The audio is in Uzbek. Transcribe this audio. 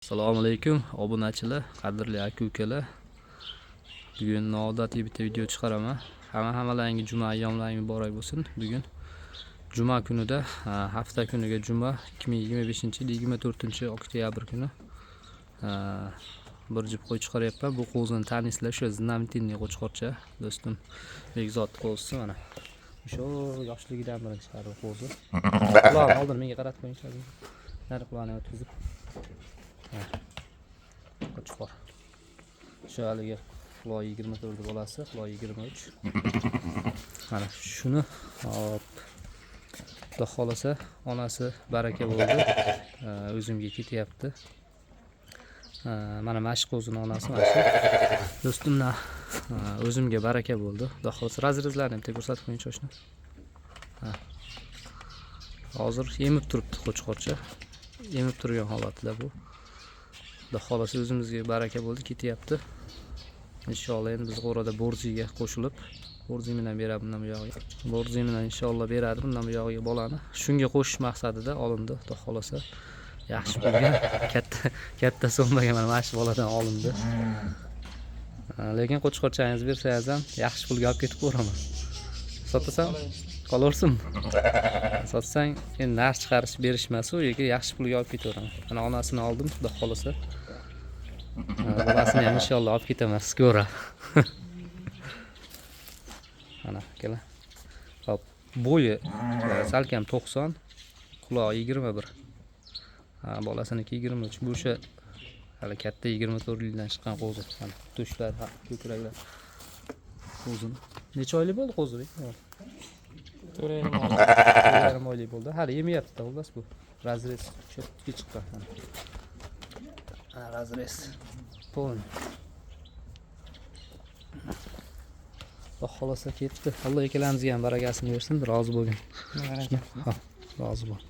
Assalomu alaykum obunachilar, qadrli aka ukalar. Bugun noodatiy bitta video chiqaraman. Hammalaringga juma ayyomlaring muborak bo'lsin. Bugun juma kunida, hafta kuniga juma 2025-yil 24 oktyabr kuni bir juft qo'y chiqaryapman. Bu qo'zini taniysizlar, o'sha знаменитый qo'chqorcha do'stim Bekzod qo'zisi mana. O'sha yoshligidan beri chiqardi qo'zi. Quloqni oldin menga qaratib qo'ying. Nari quloqni o'tkazib. Qo'chqor. Shu haligi quloq 24 bolasi, quloq 23. Mana shuni, hop. Xudo xolasa, onasi baraka bo'ldi. O'zimga ketyapti. Mana shu qo'zini onasi mana shu. Do'stimdan o'zimga baraka bo'ldi. Xudo xolasa, разрез larni bitta ko'rsatib qo'ying, choshni. Ha. Hozir emib turibdi qo'chqorcha. Emib turgan holatida bu. Xudo xolasa, o'zimizga baraka bo'ldi, ketyapti. Inshaalloh, endi biz qo'rada Borziga qo'shilib, Borzi bilan beradi bundan buyog'iga. Borzi bilan inshaalloh beradi bundan buyog'iga bolani. Shunga qo'shish maqsadida olindi, Xudo xolasa. Yaxshi bo'lgan, katta katta summaga mana shu boladan olindi. Lekin qo'chqorchangizni bersangiz ham yaxshi pulga olib ketib ko'raman. Sotasan? Qolaversinmi? Sotsang, endi narx chiqarish berish emas u, yoki yaxshi pulga olib ketaveraman. Mana onasini oldim, Xudo xolasa. Bolasini ham inshaalloh olib ketaman, скоро. Mana akalar. Hop, bo'yi salkam 90, qulog'i 21. Ha, bolasiniki 23. Bu o'sha hali katta 24 yildan chiqqan qo'zi. Mana to'shlar, ha, ko'kraklar. Qo'zini. Necha oylik bo'ldi qo'zi? 4,5 oy. 4,5 oylik bo'ldi. Hali yemayapti, xullas bu. Разрез чётко chiqqan. Mana. Mana разрез. Полный. Xudo xolasa, ketdi. Alloh ikkalamizga ham barakasini bersin, rozi bo'lgin. Ha, rozi bo'l.